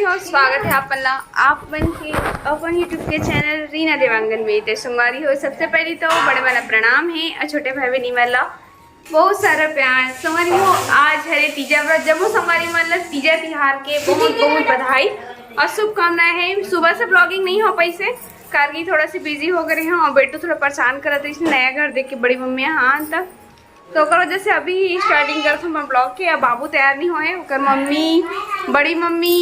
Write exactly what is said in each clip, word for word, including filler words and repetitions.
और स्वागत है आप मन ला, आप मन के अपन YouTube के चैनल रीना देवांगन में। ते संगवारी हो, सबसे पहली तो बड़े मन ला प्रणाम है और छोटे भाई बहनी मन ला बहुत सारा प्यार। संगवारी हो, आज हरे तीजा व्रत, जम्मो संगवारी मन ला तीजा तिहार के बहुत बहुत बधाई और शुभकामनाएं है। सुबह से ब्लॉगिंग नहीं हो पाइसे, कारकी थोड़ा सी बिजी हो गए रहे हूँ और बेटू थोड़ा परेशान करत रहिस नया घर देख के बड़ी मम्मी यहाँ तक, तो ओकर वजह से अभी स्टार्टिंग करत हूँ मैं ब्लॉग के। अब बाबू तैयार नहीं होए, ओकर मम्मी, बड़ी मम्मी,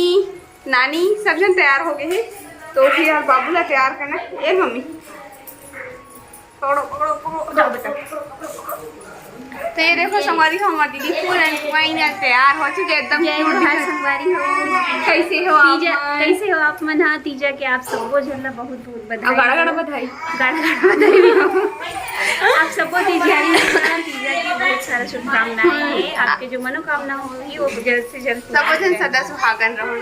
नानी सब जन तैयार हो गए हैं, तो फिर अब बाबू ला तैयार करना है। ए मम्मी, पकड़ो, पकड़ो, पकड़ो, जाओ बेटा। तो ये देखो संगवारी हो, हमारी दीदी फुल एंड फाइन है, तैयार हो चुके हैं, एकदम जय क्यूट। संगवारी हो। कैसे हो आप तीजा, मन? कैसे हो आप मन? हाँ, तीजा के आप सबो झन ला बहुत बहुत बधाई। गाड़ा गाड़ा बधाई। गाड़ा गाड़ा बधाई। आप सबो तीजा, तीजा की बहुत सारा शुभकामनाएं हैं। आपके जो मनोकामना होगी वो जल्द से जल्द पूरा सबो झन हो जाए। सदा सुहागन रहो।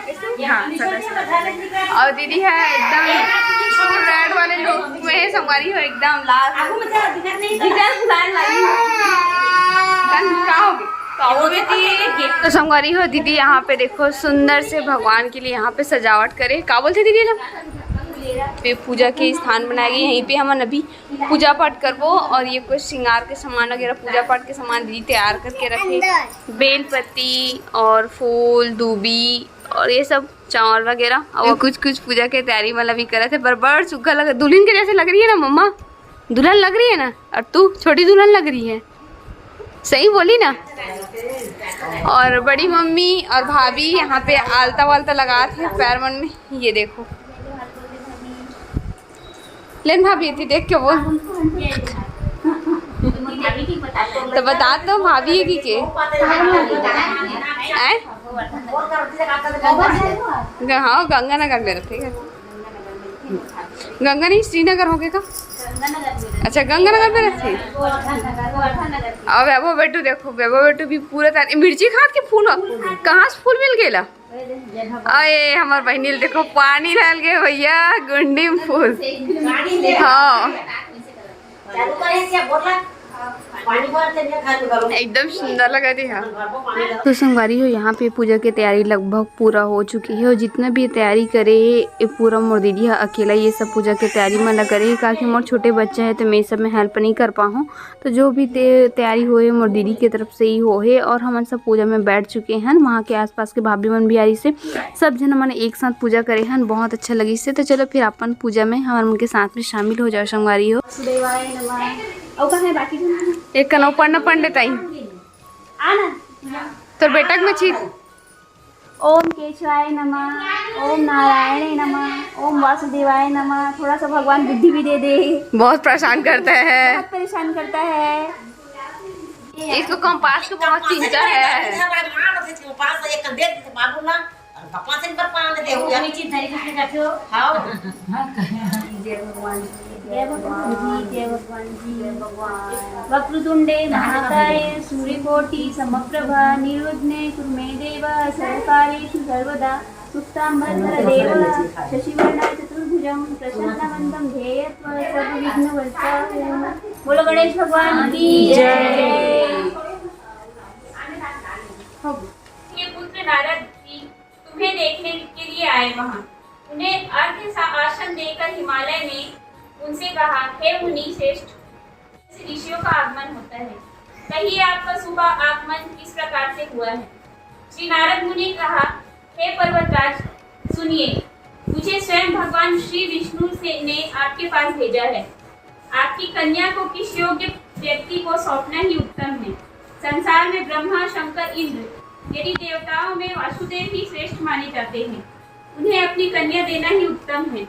हाँ, सदा सुहागन। और दीदी है एकदम फुल रेड वाले लुक में है, संगवारी हो एकदम लाल। का हो गया? तो संगवारी हो दीदी यहाँ पे देखो सुंदर से भगवान के लिए यहाँ पे सजावट करे। का बोलते दीदी लोग? पे पूजा के स्थान बनाए गए, यहीं पे हमन अभी पूजा पाठ करबो। और ये कुछ श्रृंगार के सामान वगैरह, पूजा पाठ के सामान दीदी तैयार करके रखे, बेल पत्ती और फूल, दूबी और ये सब चावल वगैरह। और कुछ कुछ पूजा के तैयारी वाला भी करत है, पर बड़ सुग्घर लग, दुल्हन के जैसे लग रही है ना मम्मा, दुल्हन लग रही है ना, और तू छोटी दुल्हन लग रही है, सही बोली ना। और बड़ी मम्मी और भाभी यहाँ पे आलता वालता लगात है पैर मन में, ये देखो। लेन भाभी, एती देख के बोल। तो बता तो, भाभी है कि के? आय? ग-, हाँ, गंगानगर में रहते हैं। गंगा नहीं, श्रीनगर हो गया का? अच्छा, गंगानगर में रहते हैं। अब बेबो बेटू देखो, बेबो बेटू भी पूरा तार-, मिर्ची खात के फूल, कहाँ से फूल मिल गेला? अरे, हमार बहिनी ल देखो, पानी डाल के भैया, गुंडी में फूल। हाँ, एकदम सुंदर लगा दे। हाँ, तो संगवारी हो, यहाँ पे पूजा के तैयारी लगभग पूरा हो चुके हे और जितना भी तैयारी करे हे, ये पूरा मोर दीदी ह अकेला ये सब पूजा के तैयारी मन ला करे हे, काकि मोर छोटे बच्चा हे, तो मैं ये सब में हेल्प नहीं कर पाहूँ। तो जो भी ते-, तैयारी होए, मोर दीदी के तरफ से ही होए हे। और हमन सब पूजा में बैठ चुके हन। वहाँ के आसपास के भाभी मन भी आ रही से, सब झन हमन एक साथ पूजा करे हन, बहुत अच्छा लगिस हे। तो चलो फिर अपन पूजा में हमन मन के साथ में शामिल हो जाओ संगवारी हो। वासुदेवाय नमः। अउ कहाँ है बाकी झन? एक कन ऊपर न पंडित आई। आना। तोर बेटा के मछी। ओम केशवाय नमः, ओम नारायणे नमः, ओम वासुदेवाय नमः। थोड़ा सा भगवान बुद्धि भी दे दे। बहुत परेशान करता है। बहुत परेशान करता है। इसको कंपास की बहुत चिंता है। जय भगवान जी, जय भगवान जी। वक्रतुंडे महाकाय सूर्यकोटि समप्रभा निर्विघ्ने कुरु मे देव सर्वकार्येषु सर्वदा। मुक्तांबर देव शशिवर्णं चतुर्भुजं प्रसन्नवंतं ध्येयत्वा सर्वविघ्नवंताः। बोलो गणेश भगवान की जय। ये पुत्र नारद जी तुम्हें देखने के लिए आए वहां। उन्हें अर्घ्य सा आसन देकर हिमालय ने उनसे कहा, "हे मुनि श्रेष्ठ, ऋषियों का आगमन होता है। कहिए, आपका शुभ आगमन किस प्रकार से हुआ है?" श्री नारद मुनि कहा, "हे पर्वतराज, सुनिए, मुझे स्वयं भगवान श्री विष्णु से, ने आपके पास भेजा है। आपकी कन्या को किस योग्य व्यक्ति को सौंपना ही उत्तम है। संसार में ब्रह्मा, शंकर, इंद्र, यदि देवताओं में वासुदेव ही श्रेष्ठ माने जाते हैं। उन्हें अपनी कन्या देना ही उत्तम है।"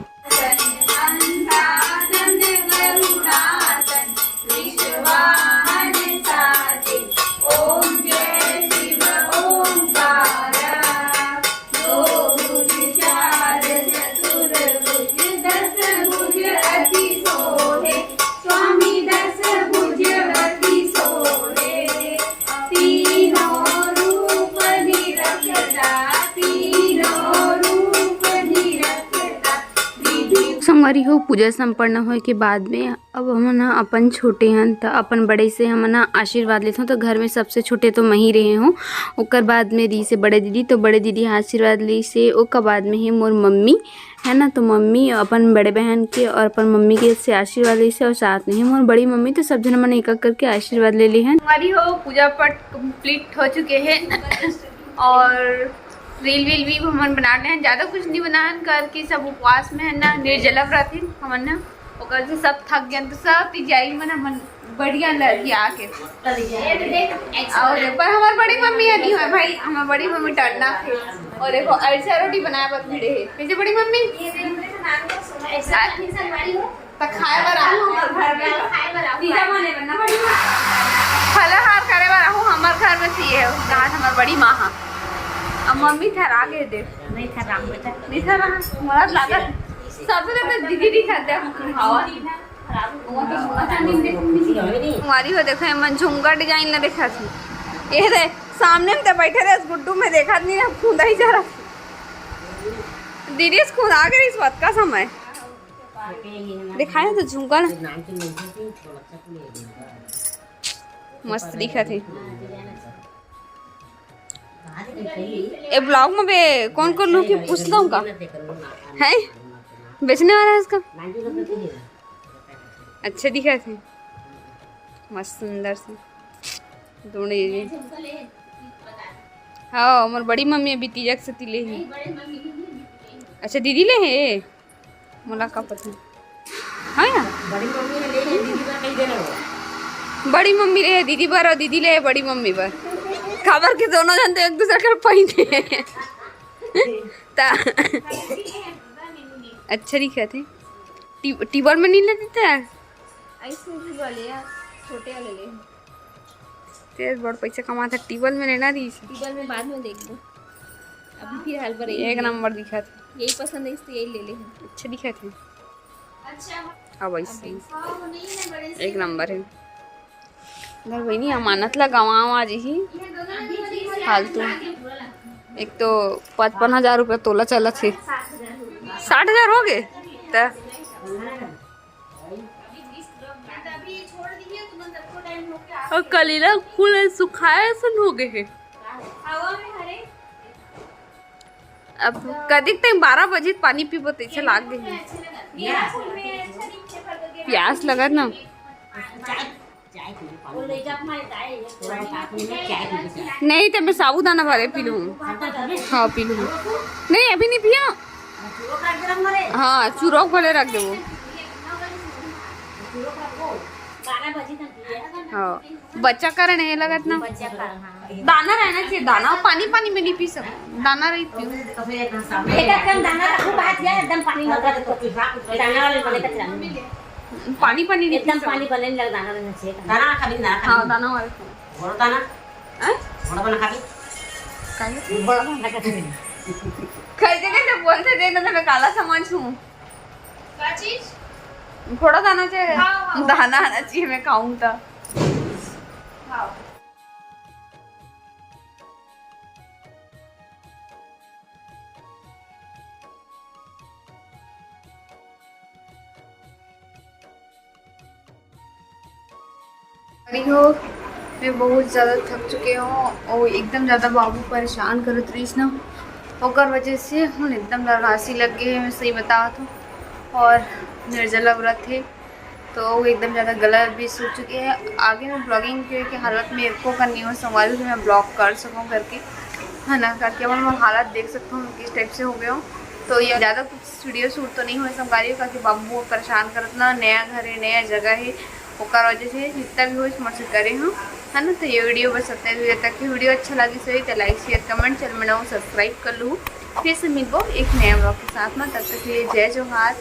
हमारी हो पूजा संपन्न होए के बाद में अब हमन ह अपन छोटे हन, त अपन बड़े से हमन ह आशीर्वाद लेथन। तो घर में सबसे छोटे तो मैं ही रहे हूँ, ओकर बाद में रहिसे बड़े दीदी, तो बड़े दीदी ह आशीर्वाद लिसे, ओकर बाद में ही मोर मम्मी, है ना। तो मम्मी अपन बड़े बहन के और अपन मम्मी के से आशीर्वाद लिसे, और साथ में ही मोर बड़ी मम्मी। तो सब झन मन एक एक करके आशीर्वाद ले ले हन। हमारी हो पूजा पाठ कंप्लीट हो चुके हैं और रील वील भी हमन बना रहे हैं, ज्यादा कुछ नहीं बनान करके, सब उपवास में है ना, निर्जला व्रत है हमन ना, ओकर से सब थक गए तो सब तिजाई मन हमन बढ़िया लगी आके। और पर हमार बड़ी मम्मी है नहीं है भाई, हमार बड़ी मम्मी टरना है। और देखो, अरसा रोटी बनाए बर भिड़े है। कैसे बड़ी मम्मी? त खाए बर आहू हमर घर में। खाए बर आहू। तीजा बने बर ना बड़ी माँ। फलाहार करे बर आहू हमर घर में थी है, आज हमर बड़ी माँ हा। अब मम्मी थरा गे दे। नहीं थरा बेटा। नहीं थरा, मोला लागत। सबसे ज्यादा दीदी दिखा दे हवा। हमारी हो देखो, एमन झुमका डिजाइन ना देखा थी। ये दे, सामने में तो बैठे रहे, गुड्डू में देखा नहीं ना, खूंदा ही जा रहा। दीदी, इस खूंदा के इस बात का समय। दिखाए तो झुमका ना। मस्त दिखा थे। ए ब्लॉग में बे कौन कौन लोग के पूछ दो का? है? बेचने वाला है इसका? अच्छा दिखा थे। मस्त सुंदर से। दोनों ये। हाँ, हमर बड़ी मम्मी अभी तीजक से तिले ही। अच्छा, दीदी ले है? मोला का पता। हाँ यार। बड़ी मम्मी ने ले ले, दीदी बर नहीं देना होगा। बड़ी मम्मी ले है दीदी बर और दीदी ले है बड़ी मम्मी बर। काबर के दोनों जन तो एक दूसरे के पहिने। ता अच्छा दिखा थे। टी-, टेबल में नहीं लेते थे? ऐसे ही वाले यार, छोटे वाले ले। तेज बड़ पैसा कमाता, टेबल में लेना रही। टेबल में बाद में देख दो, अभी फिलहाल बर यही एक ले। नंबर दिखा थे। यही पसंद है, इसलिए यही ले ले हम। अच्छा दिखा थे। अच्छा। हाँ भाई, अब सही। हाँ, वो नहीं है, बड़े से एक नंबर है। घर बहिनी अमानत ला गंवाव आज ही ये दोनों ही बड़ी फालतू। एक तो पचपन हजार रुपया तोला चलत हे, साठ हजार हो गए। त और कलीरा फूल सुखाए सन हो गए हे। अब कदिक टाइम बारह बजे पानी पीबो तइसे लाग गए हे। प्यास लगत ना। नहीं तो मैं साबूदाना भरे पी लूँ। हाँ, पी लूँ। नहीं, अभी नहीं पिया। हाँ, चूरक भले रख देबो। हाँ, बच्चा कारण ये लगत ना। दाना रहना चाहिए, दाना। पानी, पानी में नहीं पी सकते, दाना रही पियो। एकदम दाना रखो, बात यह एकदम पानी मत रखो। दाना वाले वाले कचरा में। पानी, पानी नहीं पी एकदम सकते। पानी वाले लग दाना रहना चाहिए। दाना खाबी, दाना खाबी। हाँ, दाना वाले खाओ। घोड़ा दाना। हैं? घोड़ा दाना खाबी। काहे? घोड़ा दाना खाबी। कैसे, कैसे बोलते थे ना, तो मैं काला समझ हूँ। का चीज? घोड़ा दाना चाहिए। हाँ, हाँ। दाना आना चाहिए, मैं खाऊँ तो। हाँ। अरे हो, मैं बहुत ज़्यादा थक चुके हूँ और एकदम ज़्यादा बाबू परेशान करत रहीस ना, ओकर वजह से हम एकदम ज़्यादा रासी लग गए, मैं सही बतावत हूँ। और निर्जला व्रत है, तो वो एकदम ज़्यादा गला भी सूख चुके हैं। आगे मैं ब्लॉगिंग के, के हालत में एको करनी हो संभालू कि मैं ब्लॉग कर सकूँ करके, है ना, करके मैं हालत देख सकता हूँ किस टाइप से हो गया हूँ। तो ये ज़्यादा कुछ वीडियो शूट तो नहीं हो संभाली, क्योंकि बाबू बहुत परेशान करत ना, नया घर है, नया जगह है, ओकर वजह से जितना भी हो मोर से करे हूँ, है ना। तो ये वीडियो बस इतना ही तक की। वीडियो अच्छा लगी सही तो लाइक, शेयर, कमेंट, चैनल बनाओ, सब्सक्राइब कर लूँ। फिर से मिलबो एक नया ब्लॉग के साथ में, तब तक के लिए जय जोहार,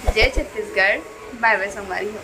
जय छत्तीसगढ़, बाय बाय संगवारी हो।